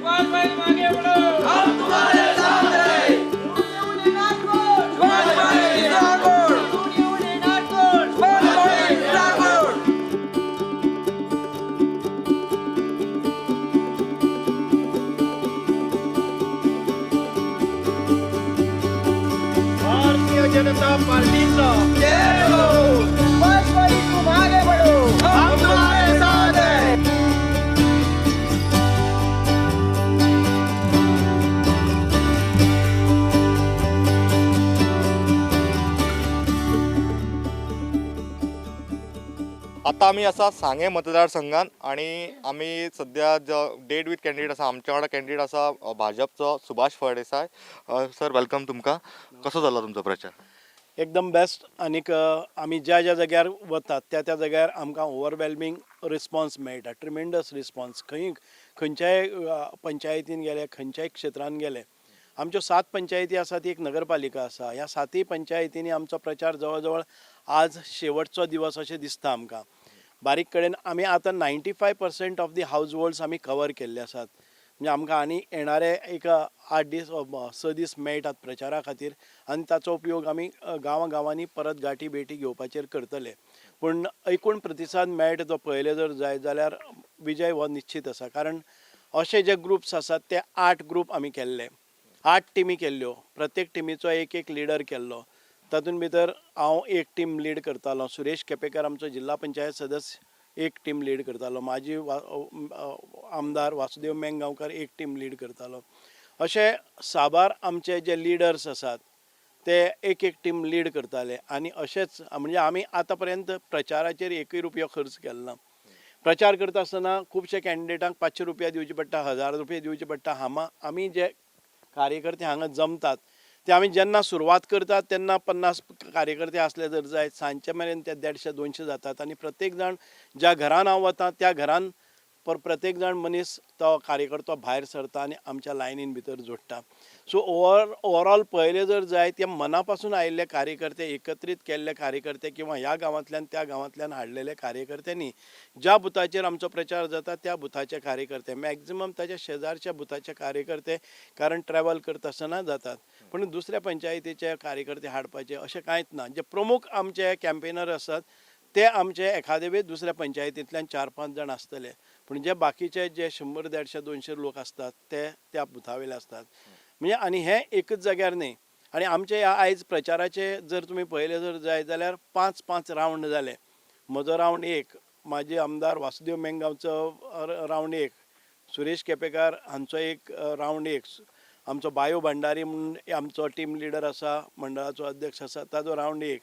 सुभाष भाई तुम आगे बढ़ो, हम तुम्हारे साथ हैं। सुभाष भाई राठौड़, सुभाष भाई राठौड़। भारतीय जनता पार्टीचा जय हो। सुभाष भाई तुम आगे बढ़ो, हम तुम्हारे साथ हैं। आतां आमी आसा सांगें मतदारसंघात आनी आमी सद्या जो डेट विथ कॅन्डिडेट आसा, आमच्या वांगडा कॅन्डिडेट आसा भाजपचो सुभाष फळदेसाय. सर, welcome तुमकां. कसो जालो तुमचो प्रचार? एकदम बेस्ट. आनीक आमी ज्या ज्या जाग्यार वतात त्या त्या जाग्यार आमकां ओवरवेल्मिंग रिस्पॉन्स मेळटा, ट्रिमेंडस रिस्पॉन्स. खंय खंयच्याय पंचायतीन गेले, खंयच्याय क्षेत्रान गेले, आमच्यो 7 पंचायती आसा, ती एक नगरपालिका आसा. ह्या सातय पंचायतींनी आमचो प्रचार जवळ जवळ आज शेवटचो दिवस अशें दिसता आमकां. बारीक कडेन आमी आतां 95% ऑफ the house holds आमी कवर केल्ले आसात. म्हणजे आमकां आनी येणारे एक 8 दीस, 6 दीस मेळटात प्रचारा खातीर आनी ताचो उपयोग आमी गांवां गांवांनी परत गांठी भेटी घेवपाचेर करतले. पूण एकूण प्रतिसाद मेळटा तो पळयले जर जायत जाल्यार विजय हो निश्चीत आसा. कारण अशे जे ग्रुप्स आसात ते 8 ग्रूप आमी केल्ले, 8 टिमी केल्ल्यो, प्रत्येक टिमीचो एक एक लिडर केल्लो. तातूंत भितर हांव एक टीम लीड करतालो, सुरेश केपेकर आमचो जिल्हा पंचायत सदस्य एक टीम लीड करतालो, माजी आमदार वासुदेव मेंगांवकर एक टीम लीड करतालो. अशे साबार आमचे जे लिडर्स आसात ते एक एक टीम लीड करताले. आनी अशेंच म्हणजे आमी आतां पर्यंत प्रचाराचेर एकूय रुपयो खर्च केलो ना. प्रचार करता आसतना खुबशे कॅन्डिडेटांक 500 रुपया दिवचे पडटा, 1000 रुपया दिवचे पडटा. हांगा आमी जे कार्यकर्ते हांगा जमतात ते आमी जेन्ना सुरवात करतात तेन्ना 50 कार्यकर्ते आसले जर जायत, सांजचे मेरेन ते 150 200 जातात. आनी प्रत्येक जाण ज्या घरान हांव वता त्या घरान प्रत्येक जाण मनीस तो कार्यकर्तो भायर सरता आनी आमच्या लायनीन भितर जोडटा. सो ओवरऑल पळयलें जर जायत, ते मना पासून आयिल्ले कार्यकर्ते, एकत्रीत केल्ले कार्यकर्ते किंवा ह्या गांवांतल्यान त्या गांवांतल्यान हाडलेले कार्यकर्त्यांनी ज्या बुथाचेर आमचो प्रचार जाता त्या बुथाचे कार्यकर्ते, मॅक्झिमम ताच्या शेजारच्या बुथाचे कार्यकर्ते, कारण ट्रॅवल करता आसतना जातात. पूण दुसऱ्या पंचायतीचे कार्यकर्ते हाडपाचे अशें कांयच ना. जे प्रमुख आमचे कॅम्पेनर आसात ते आमचे एखादे वेळ दुसऱ्या पंचायतींतल्यान 4-5 जाण आसतले, पूण जे बाकीचे जे 100 150 200 लोक आसतात ते त्या बुथावेले आसतात. म्हणजे आनी हें एकच जाग्यार न्ही. आनी आमचे ह्या आयज प्रचाराचे जर तुमी पळयले जर जायत जाल्यार 5-5 रावंड जाले. म्हजो रावंड 1, म्हाजे आमदार वासुदेव मेंगांवचो रावंड 1, सुरेश केपेकार हांचो एक रावंड 1, आमचो बायो भंडारी म्हूण आमचो टीम लिडर आसा, मंडळाचो अध्यक्ष आसा, ताजो रावंड 1,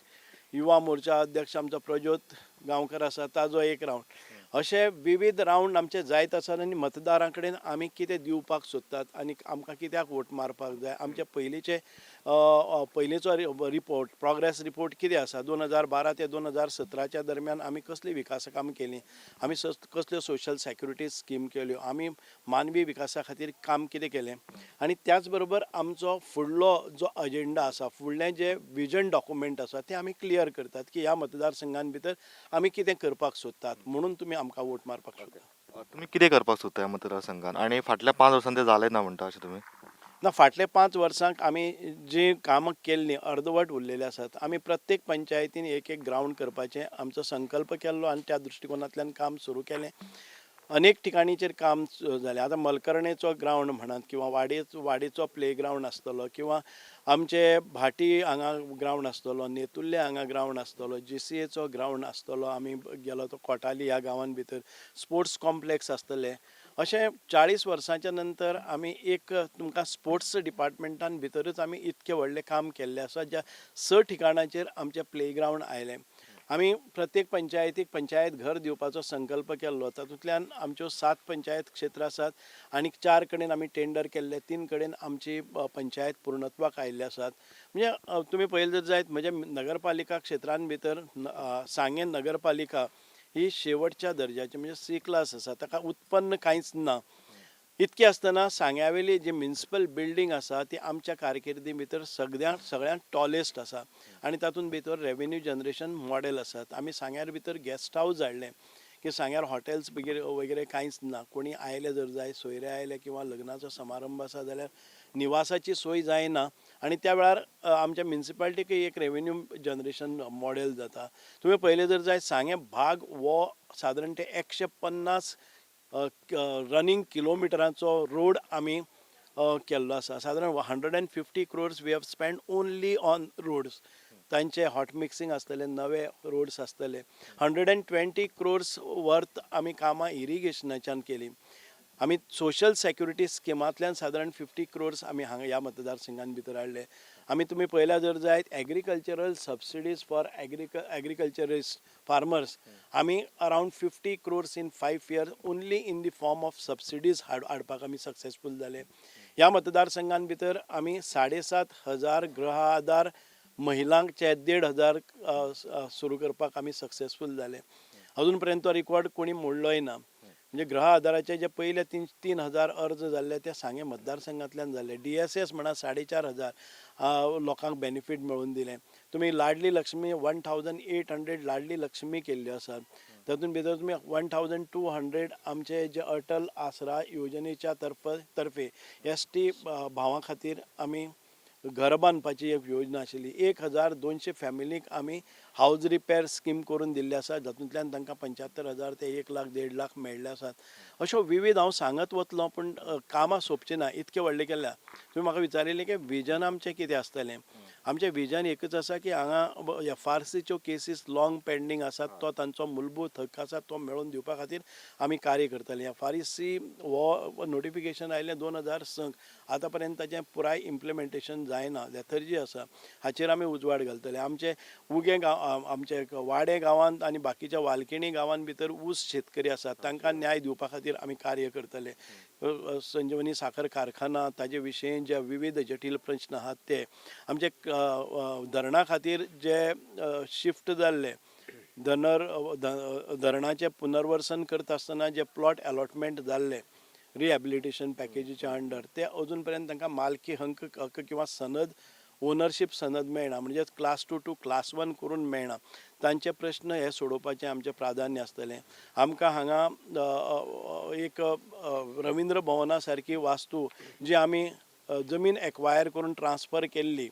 युवा मोर्चा अध्यक्ष आमचो प्रज्योत गांवकर आसा, ताजो एक रावंड. अशे विविध रावंड आमचे जायत आसात. आनी मतदारां कडेन आमी कितें दिवपाक सोदतात आनी आमकां कित्याक वोट मारपाक जाय, आमचे पयलींचो रिपोर्ट, प्रोग्रेस रिपोर्ट कितें आसा, 2012 ते 2017च्या दरम्यान आमी कसली विकास कामां केलीं, आमी कसल्यो सोशल सेक्युरिटी स्कीम केल्यो, आमी मानवी विकासा खातीर काम कितें केलें, आनी त्याच बरोबर आमचो फुडलो जो अजेंडा आसा, फुडलें जें विजन डॉक्युमेंट आसा तें आमी क्लियर करतात की ह्या मतदारसंघान भितर आमी कितें करपाक सोदतात म्हणून तुमी आमकां वोट मारपाक सोदतात. तुमी कितें करपाक सोदता ह्या मतदारसंघान आनी फाटल्या 5 वर्सांत तें जालें ना म्हणटा अशें तुमी? ना, फाटल्या 5 वर्सांक आमी जीं कामां केल्लीं अर्दवट उरलेलीं आसात. आमी प्रत्येक पंचायतीन एक एक ग्रावंड करपाचें आमचो संकल्प केल्लो आनी त्या दृश्टिकोनांतल्यान काम सुरू केलें. अनेक ठिकाणीचेर काम जालें. आतां मलकर्णेचो ग्रावंड म्हणात किंवा वाडेचो प्ले ग्रावंड आसतलो किंवा आमचे भाटी हांगा ग्रावंड आसतलो, नेतुर्ले हांगा ग्रावंड आसतलो, जी सी एचो ग्रावंड आसतलो, आमी गेलो तो कोटाली ह्या गांवान भितर स्पोर्ट्स कॉम्प्लेक्स आसतले. अशें 40 वर्सांच्या नंतर आमी एक तुमकां स्पोर्ट्स डिपार्टमेंटान भितरूच आमी इतकें व्हडलें काम केल्लें आसा, ज्या 6 ठिकाणाचेर आमचें प्ले ग्रावंड आयलें. आमी प्रत्येक पंचायतीक पंचायत घर दिवपाचो संकल्प केल्लो, तातूंतल्यान आमच्यो 7 पंचायत क्षेत्र आसात आनी 4 कडेन आमी टेंडर केल्ले, 3 कडेन आमची पंचायत पूर्णत्वाक आयिल्ले आसात. म्हणजे तुमी पळयलें जर जायत, म्हणजे नगरपालिका क्षेत्रान भितर सांगें नगरपालिका ही शेवटच्या दर्जाची, म्हणजे सी क्लास आसा, ताका उत्पन्न कांयच ना. इतकें आसतना सांग्यावेली जी म्युनिसिपल बिल्डींग आसा ती आमच्या कारकिर्दी भितर सगळ्यांत टॉलेस्ट आसा आनी तातूंत भितर रेवेन्यू जनरेशन मॉडेल आसात. आमी सांग्यार भितर गेस्ट हावज हाडलें की सांग्यार हॉटेल्स वगैरे वगैरे कांयच ना. कोणी आयले जर जाय, सोयरे आयले किंवा लग्नाचो समारंभ आसा जाल्यार निवासाची सोय जायना आनी त्या वेळार आमच्या म्युनिसिपालिटीकय एक रेवेन्यू जनरेशन मॉडेल जाता. तुवें पळयलें जर जायत, सांगें भाग हो सादारण ते 150 रनींग किलोमिटरांचो रोड आमी केल्लो आसा. सादारण 150 crores we have spend only on roads. तांचे हॉट मिक्सिंग आसतलें, नवे रोड्स आसतले. 120 crores worth आमी कामां इरिगेशनाच्यान केली. आमी सोशल सेक्युरिटी स्किमांतल्यान सादारण 50 क्रोर्स आमी हांगा ह्या मतदारसंघान भितर हाडले. आमी तुमी पळयल्यार जर जायत, agricultural subsidies for agriculturist farmers आमी around 50 crores in 5 years only in the form of subsidies हाडपाक आमी सक्सेसफूल जाले. ह्या मतदारसंघान भितर आमी 7500 गृह आधार महिलांचे 1500 सुरू करपाक आमी सक्सेसफूल जाले. अजून पर्यंत तो रिकॉर्ड कोणी मोडलोय ना. म्हणजे गृह आधाराचे जे पयले 3000 अर्ज जाल्ले ते सांगें मतदारसंघांतल्यान जाल्ले. डीएसएस म्हणा, 4500 लोकांक बेनिफीट मेळोवन दिलें. तुमी लाडली लक्ष्मी, 1800 लाडली लक्ष्मी केल्ल्यो आसात. तातूंत भितर तुमी 1200 आमचे जे अटल आसरा योजनेच्या तर्फे एसटी भावां खातीर आमी घर बांदपाची एक योजना आशिल्ली. 1200 फॅमिलीक आमी हावज रिपेर स्कीम करून दिल्ली आसा, जातूंतल्यान तांकां 75,000 ते 1 लाख, 1.5 लाख मेळ्ळे आसात. अश्यो विवीध हांव सांगत वतलो, पूण कामां सोंपची ना, इतकें व्हडलें केल्या. तुमी म्हाका विचारिल्लें की विजन आमचें कितें आसतलें. आमचें विजन एकूच आसा की हांगा एफआरसीच्यो केसीस लॉंग पेंडींग आसात, तो तांचो मुलभूत हक्क आसा, तो मेळोवन दिवपा खातीर आमी कार्य करतले. एफआरसी हो नोटिफिकेशन आयलें 2006क, आतां पर्यंत ताचें पुराय इम्प्लिमेंटेशन जायना, लेथर्जी आसा. हाचेर आमी उजवाड घालतले. आमचे उगें गांव, आमचे वाडे गांवांत आनी बाकीच्या वालकिणी गांवांत भितर ऊस शेतकरी आसात, तांकां न्याय दिवपा खातीर आमी कार्य करतले. संजीवनी साखर कारखाना, ताजे विशीं जे विविध जटील प्रश्न आहात ते, आमचे धरणा खातीर जे शिफ्ट जाल्ले धरणाचें पुनर्वसन करता आसतना जे प्लॉट अलॉटमेंट जाल्ले रिहॅबिलिटेशन पॅकेजीच्या अंडर, ते अजून पर्यंत तांकां मालकी हक्क हक्क किंवा सनद, ओनरशीप सनद मेळना, म्हणजे class 2 to class 1 करून मेळना. तांचे प्रश्न हे सोडोवपाचें आमचें प्राधान्य आसतलें. आमकां हांगा एक रविंद्र भवना सारकी वास्तू जी आमी जमीन एक्वायर करून ट्रान्सफर केल्ली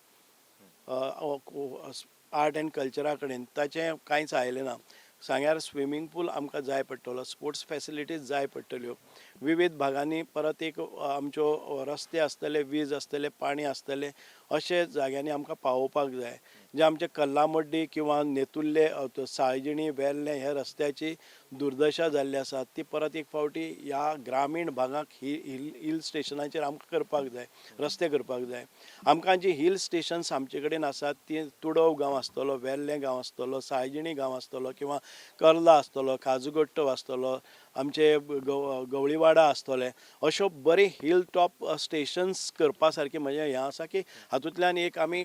आर्ट एंड कल्चरा कडेन, ताचें कांयच आयलें ना. सांग्यार स्विमींग पूल आमकां जाय पडटलो, स्पोर्ट्स फेसिलिटीज जाय पडटल्यो विविध भागांनी. परत एक आमच्यो रस्ते आसतले, वीज आसतले, पाणी आसतले अशे जाग्यांनी आमकां पावोवपाक जाय. जे आमचे कल्लामड्डी किंवा नेतुर्ले, साळजिणी, वेर्लें हे रस्त्याची दुर्दशा जाल्ली आसा, ती परत एक फावटी ह्या ग्रामीण भागाक ही हिल स्टेशनाचेर आमकां करपाक जाय, रस्ते करपाक जाय. आमकां जी हिल स्टेशन्स आमचे कडेन आसात ती तुडव गांव आसतलो, वेर्लें गांव आसतलो, साळजिणी गांव आसतलो किंवा कर्ला आसतलो, काजूगट्टो आसतलो, आमचे गवळीवाडा आसतले, अश्यो बरे हिल टॉप स्टेशन्स करपा सारकें. म्हणजे हें आसा की हातूंतल्यान एक आमी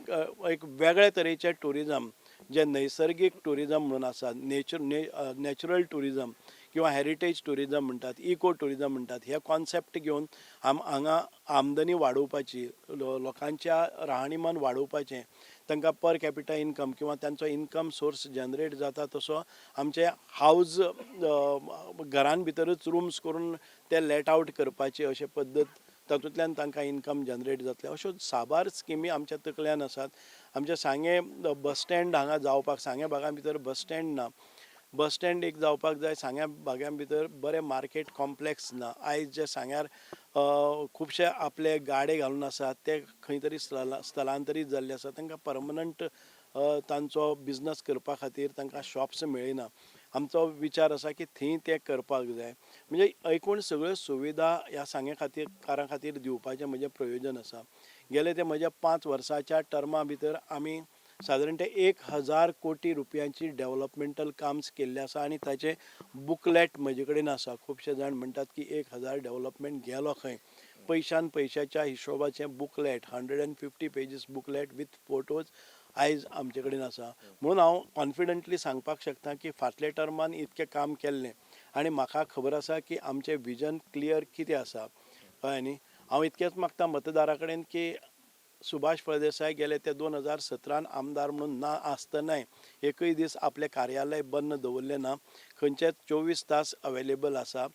एक वेगळे तरेचें ट्युरिजम, जें नैसर्गीक ट्युरिजम म्हणून आसा, नॅचरल ट्युरिजम किंवा हेरिटेज ट्युरिजम म्हणटात, इको ट्युरिजम म्हणटात, हे कॉन्सेप्ट घेवन हांगा आमदनी वाडोवपाची, लोकांच्या राहणीमान वाडोवपाचें, तांकां पर कॅपिटा इनकम किंवा तांचो इनकम सोर्स जनरेट जाता तसो आमचे हावज घरान भितरूच रुम्स करून ते लेट आवट करपाची अशें पद्दत, तातूंतल्यान तांकां इनकम जनरेट जातलें. अश्यो साबार स्किमी आमच्या तकल्यान आसात. आमच्या सांगें बस स्टँड हांगा जावपाक, सांगें भागा भितर बस स्टँड ना, बस स्टँड एक जावपाक जाय. सांग्या भागां भितर बरें मार्केट कॉम्प्लेक्स ना. आयज जे सांग्यार खुबशे आपले गाडे घालून आसात, ते खंय तरी स्थलांतरीत जाल्ले आसा. तांकां परमनंट तांचो बिजनस करपा खातीर तांकां शॉप्स मेळना. आमचो विचार आसा की थंय ते करपाक जाय. म्हणजे एकूण सगळ्यो सुविधा ह्या सांगे खातीर कारां खातीर दिवपाचें म्हजें प्रयोजन आसा. गेले ते म्हज्या 5 वर्साच्या टर्मा भितर आमी सादारण ते 1000 कोटी रुपयांची डेवलपमेंटल काम्स केल्ले आसा आनी ताचें बुकलेट म्हजे कडेन आसा. खुबशे जाण म्हणटात की 1000 डेवलपमेंट गेलो खंय? पयशान पयशाच्या हिशोबाचें booklet, 150 pages booklet with photos आयज आमचे कडेन आसा. म्हणून हांव कॉन्फिडंटली सांगपाक शकता की फाटल्या टर्मान इतकें काम केल्लें आनी म्हाका खबर आसा की आमचें विजन क्लियर कितें आसा. कळ्ळें न्ही? हांव इतकेंच मागता मतदारा कडेन की सुभाष फळदेसाय गेले ते 2017न आमदार म्हणून ना आसतनाय एकूय दीस आपलें कार्यालय बंद दवरलें ना. खंयचेच 24 तास अवेलेबल आसा.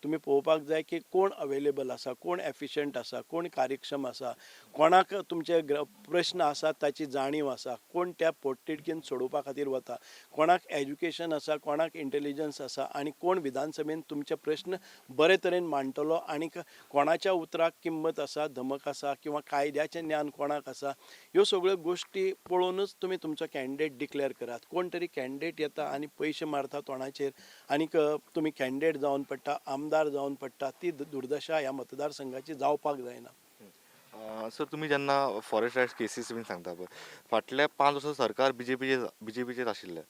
तुमी पळोवपाक जाय की कोण अवेलेबल आसा, कोण एफिशंट आसा, कोण कार्यक्षम आसा, कोणाक तुमचे प्रश्न आसात ताची जाणीव आसा, कोण त्या पोटतिडकीन सोडोवपा खातीर वता, कोणाक एज्युकेशन आसा, कोणाक इंटेलिजन्स आसा आनी कोण विधानसभेन तुमचे प्रश्न बरे तरेन मांडटलो आनीक कोणाच्या उतराक किंमत आसा, धमक आसा किंवा कायद्याचें ज्ञान कोणाक आसा. ह्यो सगळ्यो गोश्टी पळोवनूच तुमी तुमचो कॅन्डिडेट डिक्लेर करात. कोण तरी कॅन्डिडेट येता आनी पयशे मारता तोंडाचेर आनीक तुमी कॅन्डिडेट जावन पडटा, आमदार जावन पडटा. ती दुर्दशा ह्या मतदारसंघाची जावपाक जायना. सर, तुमी जेन्ना फॉरेस्ट रायट्स केसीस बीन सांगता पळय, फाटल्या 5 वर्सां सरकार बीजेपीचेच आशिल्लें,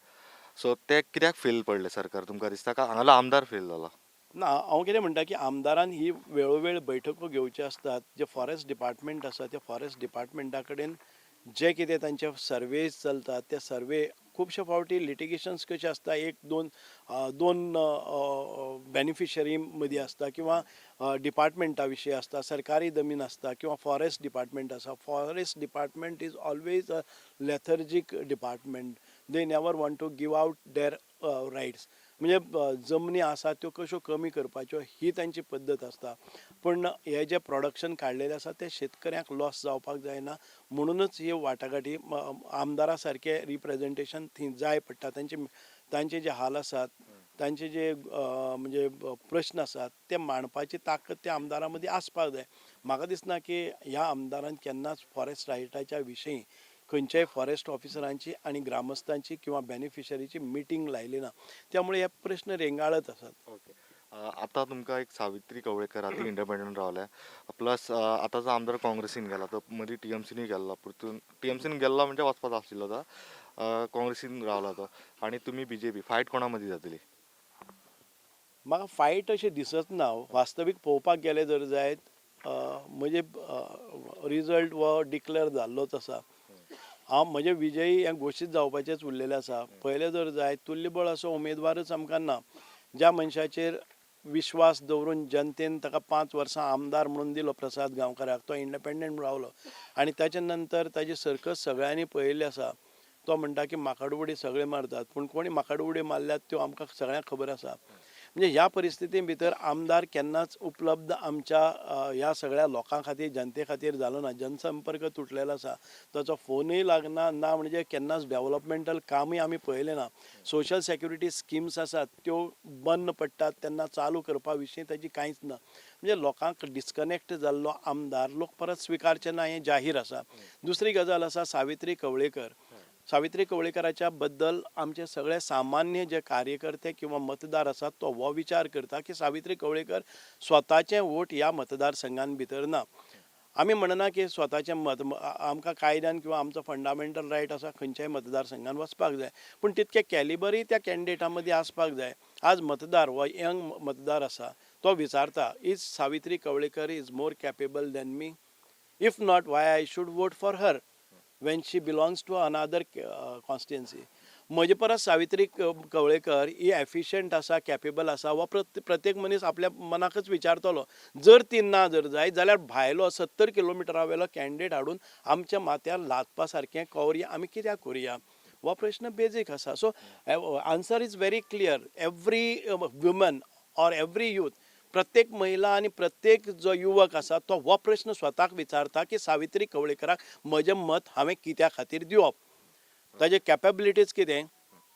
सो ते कित्याक फेल पडले सरकार तुमकां दिसता काय हांगालो आमदार फेल जाला? ना, हांव कितें म्हणटा की आमदारान ही वेळोवेळ बैठको घेवच्यो आसतात. जे फॉरेस्ट डिपार्टमेंट आसा त्या फॉरेस्ट डिपार्टमेंटा कडेन जे कितें तांचे सर्वेज चलतात ते सर्वे, खुबशे फावटी लिटिगेशन्स कशें आसता, एक दोन दोन बेनिफिशरी मदीं आसता किंवा डिपार्टमेंटा विशीं आसता, सरकारी जमीन आसता किंवा फॉरेस्ट डिपार्टमेंट आसा. Forest department is always a lethargic department. They never want to give out their rights. म्हणजे जमनी आसा त्यो कश्यो कमी करपाच्यो ही तांची पद्दत आसता. पूण हे जे प्रोडक्शन काडलेलें आसा तें शेतकऱ्यांक लॉस जावपाक जायना म्हणूनच ही वाटाघाटी, आमदारा सारके रिप्रेजेंटेशन थंय जाय पडटा. तांचे तांचे जे हाल आसात, तांचे जे म्हणजे प्रश्न आसात ते मांडपाची ताकद त्या आमदारा मदीं आसपाक जाय. म्हाका दिसना की ह्या आमदारान केन्नाच फॉरेस्ट रायटाच्या विशयी खंयच्याय फॉरेस्ट ऑफिसरांची आनी ग्रामस्थांची किंवा बेनिफिशरीची मिटींग लायली ना. त्यामुळे हे प्रश्न रेंगाळत आसात. ओके, आतां तुमकां एक सावित्री कवळेकर आतां इंडिपेंडंट रावल्या, प्लस आतांचो आमदार काँग्रेसीन गेला, तो मदीं टीएमसीनूय गेल्लो, परतून टीएमसीन गेल्लो म्हणजे वचपाचो आशिल्लो तो, काँग्रेसीन रावला तो आनी तुमी बीजेपी, फायट कोणा मदीं जातली? म्हाका फायट अशें दिसच ना. वास्तवीक पळोवपाक गेलें जर जायत, म्हणजे रिजल्ट हो डिक्लेर जाल्लोच आसा. हांव म्हजे विजयी हें घोशीत जावपाचेंच उरलेलें आसा. पयलें जर जायत, तुल्यबळ असो उमेदवारच आमकां ना. ज्या मनशाचेर विश्वास दवरून जनतेन ताका 5 वर्सां आमदार म्हणून दिलो, प्रसाद गांवकाराक, तो इंडिपेंडंट रावलो आनी ताच्या नंतर ताजी सर्कस सगळ्यांनी पळयल्ली आसा. तो म्हणटा की माकड उडी सगळे मारतात, पूण कोणी माकड उडी मारल्यात त्यो आमकां सगळ्यांक खबर आसा. म्हणजे ह्या परिस्थिती भितर आमदार केन्नाच उपलब्ध आमच्या ह्या सगळ्या लोकां खातीर, जनते खातीर जालो ना. जनसंपर्क तुटलेलो आसा, ताचो फोनूय लागना. ना म्हणजे केन्नाच डेवलपमेंटल कामूय आमी पळयलें ना. सोशल सेक्युरिटी स्किम्स आसात त्यो बंद पडटात तेन्ना चालू करपा विशीं ताजी कांयच ना. म्हणजे लोकांक डिस्कनेक्ट जाल्लो आमदार लोक परत स्विकारचे ना हें जाहीर आसा. दुसरी गजाल आसा सावित्री कवळेकर. सावित्री कवळेकराच्या बद्दल आमचे सगळे सामान्य जे कार्यकर्ते किंवा मतदार आसात तो हो विचार करता की सावित्री कवळेकर स्वताचें वोट ह्या मतदारसंघान भितर ना. आमी म्हणना की स्वताचें मत, आमकां कायद्यान किंवा आमचो फंडामेंटल रायट आसा, खंयच्याय मतदारसंघान वचपाक जाय, पूण तितके कॅलिबरय त्या कॅन्डिडेटा मदीं आसपाक जाय. आज मतदार हो यंग मतदार आसा, तो विचारता, is Savitri Kavlekar is more capable than me? If not, why I should vote for her when she belongs to another constituency? म्हजे परस सावित्री कवळेकर ही एफिशियंट आसा, कॅपेबल आसा वा प्रत्येक मनीस आपल्या मनाकच विचारतलो. जर ती ना जर जायत जाल्यार भायलो 70 किलोमिटरा वेलो कॅन्डिडेट हाडून आमच्या माथ्यार लादपा सारकें कौर्य आमी कित्याक करुया, हो प्रश्न बेजीक आसा. So answer is very clear. Every woman or every youth, प्रत्येक महिला आनी प्रत्येक जो युवक आसा तो हो प्रश्न स्वताक विचारता की सावित्री कवळेकराक म्हजें मत हांवें कित्या खातीर दिवप? ताजे कॅपेबिलिटीज कितें,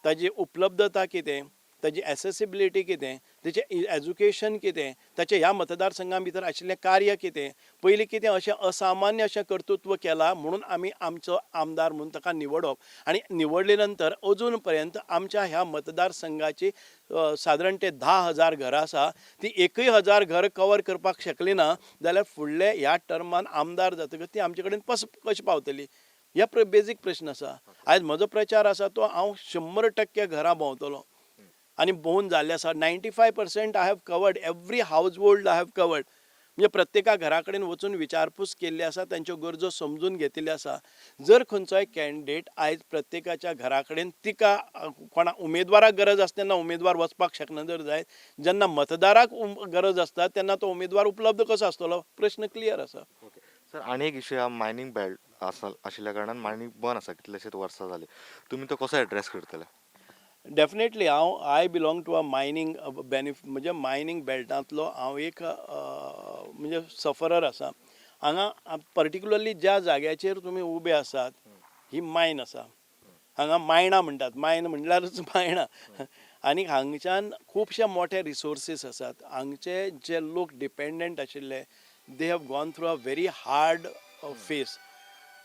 ताजी उपलब्धता कितें, ताजी एसेसिबिलिटी कितें, ताचें एज्युकेशन कितें, ताचें ह्या मतदारसंघा भितर आशिल्लें कार्य कितें, पयलीं कितें अशें असामान्य अशें कर्तृत्व केलां म्हणून आमी आमचो आमदार म्हणून ताका निवडप. आनी निवडले नंतर अजून पर्यंत आमच्या ह्या मतदारसंघाची सादारण ते 10,000 घरां आसा, ती एकय हजार घर कवर करपाक शकली ना जाल्यार फुडले ह्या टर्मान आमदार जातकच ती आमचे कडेन कशें पावतली, हे बेजीक प्रश्न आसा. आयज म्हजो प्रचार आसा तो हांव 100% घरां भोंवतलो आनी भोंवून जाल्लें आसा. 95% I have covered, every household I have covered. म्हणजे प्रत्येका घरा कडेन वचून विचारपूस केल्ली आसा, तांच्यो गरजो समजून घेतिल्ल्यो आसा. जर खंयचोय कॅन्डिडेट आयज प्रत्येकाच्या घरा कडेन तिका कोणा उमेदवाराक गरज आसता तेन्ना उमेदवार वचपाक शकना जर जायत, जेन्ना मतदाराक गरज आसता तेन्ना तो उमेदवार उपलब्ध कसो आसतलो? प्रश्न क्लियर आसा. ओके. सर, आनी एक इशू आहा, मायनींग बेल्ट आसा आशिल्ल्या कारणान मायनींग बंद आसा कितलेशेच वर्सां जाली. तुमी तो कसो एड्रेस करतले? डेफिनेटली, हांव I belong to a mining म्हणजे मायनींग बेल्टांतलो हांव एक म्हणजे सफरर आसा. हांगा पर्टिक्युलरली ज्या जाग्याचेर तुमी उबे आसात ही मायन आसा. हांगा मायणां म्हणटात, मायन म्हणल्यारूच मायणां. आनी हांगच्यान खुबशे मोठे रिसोर्सीस आसात. हांगचे जे लोक डिपेंडंट आशिल्ले, they have gone through a very hard phase.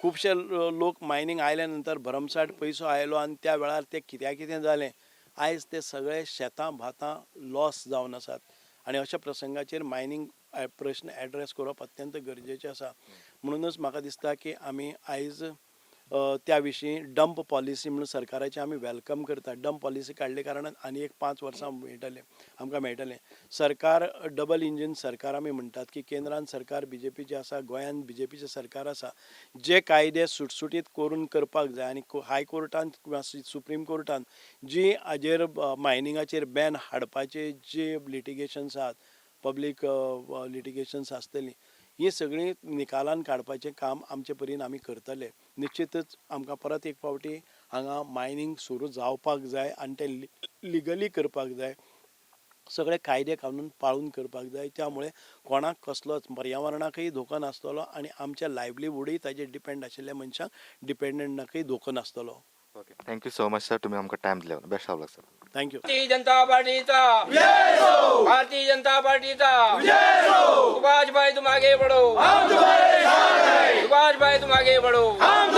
खुबशे लोक मायनींग आयल्या नंतर भरमसाठ पयसो आयलो आनी त्या वेळार ते कित्या कितें जालें. आयज ते सगळे शेतां भातां लॉस जावन आसात आनी अशा प्रसंगाचेर मायनींग प्रश्न एड्रेस करप अत्यंत गरजेचें आसा. म्हणूनच म्हाका दिसता की आमी आयज त्या विशीं डंप पॉलिसी म्हणून सरकाराची आमी welcome करता. डंप पॉलिसी काडले कारणान आनी एक 5 वर्सां मेळटलें, आमकां मेळटलें. सरकार, डबल इंजीन सरकार आमी म्हणटात की केंद्रान सरकार बीजेपीचें आसा, गोंयान बीजेपीचें सरकार आसा. जे कायदे सुटसुटीत करून करपाक जाय आनी हायकोर्टान किंवा सुप्रीम कोर्टान जी हाजेर मायनिंगाचेर बॅन हाडपाचे जे लिटिगेशन्स आहात, पब्लीक लिटिगेशन्स आसतलीं, ही सगळीं निकालान काडपाचें काम आमचे परीन आमी करतले. निश्चितच आमकां परत एक फावटी हांगा मायनींग सुरू जावपाक जाय आनी तें लिगली करपाक जाय, सगळे कायदे कानून पाळून करपाक जाय. त्यामुळे कोणाक कसलोच पर्यावरणाकय धोको नासतलो आनी आमच्या लायवलीवूडय ताजेर डिपेंड आशिल्ल्या मनशांक डिपेंडंटाकय धोको नासतलो. Okay, thank you so much sir, तुम्ही आमकां टायम दिले. Best of luck sir. Thank you. Bharatiya Janata पार्टीचा, भारतीय जनता पार्टीचा. सुभाष भाई, तुम आगे बढ़ो. हम तुम्हारे साथ हैं. सुभाष भाई, तुम आगे बढ़ो. हम